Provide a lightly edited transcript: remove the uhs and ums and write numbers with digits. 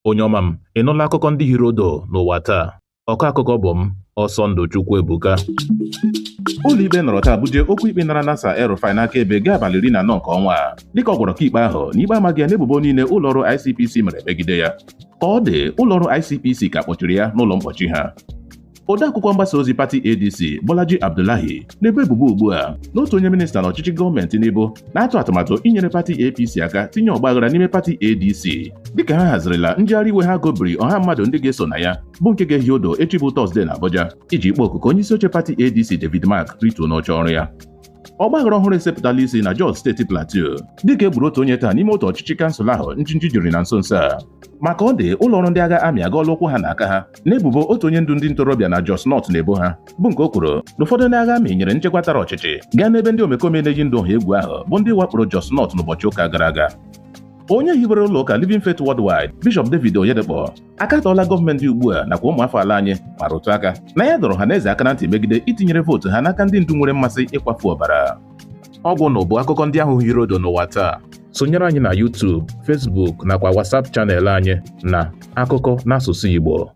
Onye ọma m, ị nụla akụkọ ndị hiri odo n'ụwa taa? Ọkọ akụkọ bụ m, Ọsọndụ Chukwuebuka. Ụlọikpe nọrọ taa buje okwu ikpe nara Nasir El-Rufai n'aka ebe gaa abalị 14 nke ọnwa a, dịka ọ gwara ọkaikpe ahụ na ikpe amaghị ya n'ebubo niile ụlọọrụ ICPC mere megide ya. Ka ọ dị, ụlọọrụ ICPC ka kpọchiri ya n'ụlọ mkpọchi ha. Odeakwụkwọ mgbasa ozi pati ADC, Bolaji Abdullahi, na-ebo ebubo ugbu a na otu onye minista n'ọchịchị gọọmenti Tinubu na-atụ atụmatụ inyere pati APC aka tinye ọgbaghara n'ime pati ADC, dịka ha hazirila njegharị iwe ha gobiri ọha mmadụ ndị ga-eso na ya, bụ nke ga-ehi odo echi bụ Tọzdee na Abuja, iji kpọọ oku ka onyeisi oche pati ADC, David Mark, rituo n'oche ọrụ ya. Ọgbaghara ọhụrụ esepụtala isi na Jos, steeti Plateau, dịka e gburu otu onye taa n'ime otu ọchịchị kansụl ahụ njinji jiri na nso nso a. Maka ọ dị, ụlọọrụ ndị agha amị agọọla ụkwụ ha na aka ha n'ebubo otu onye ndu ndị ntorobịa na Jos North na-ebo ha, bụ nke o kwuru na ụfọdụ ndị agha amị nyere nchekwa tara ọchịchị gaa n'ebe ndị omekome na-eyi ndụ ọha egwu ahụ, bụ ndị wakporo Jos North n'ụbọchị ụka gara aga. Onye hiwere ụlọ ụka Living Faith Worldwide, Bishọp David Oyedepo, akatọọla gọọmenti ugbu a nakwa ụmụafọ ala anyị, ma rụtụ aka na ya dọrọ ha na eze aka na ntị megide itinyere vootu ha n'aka ndị ndu nwere mmasị ịkwafu ọbara. Ọgwụ na bụ akụkọ ndị ahụ hiri odo n'ụwa taa. Sonyere anyị na YouTube, Facebook nakwa WhatsApp channel anyị na Akụkọ n'asụsụ Igbo.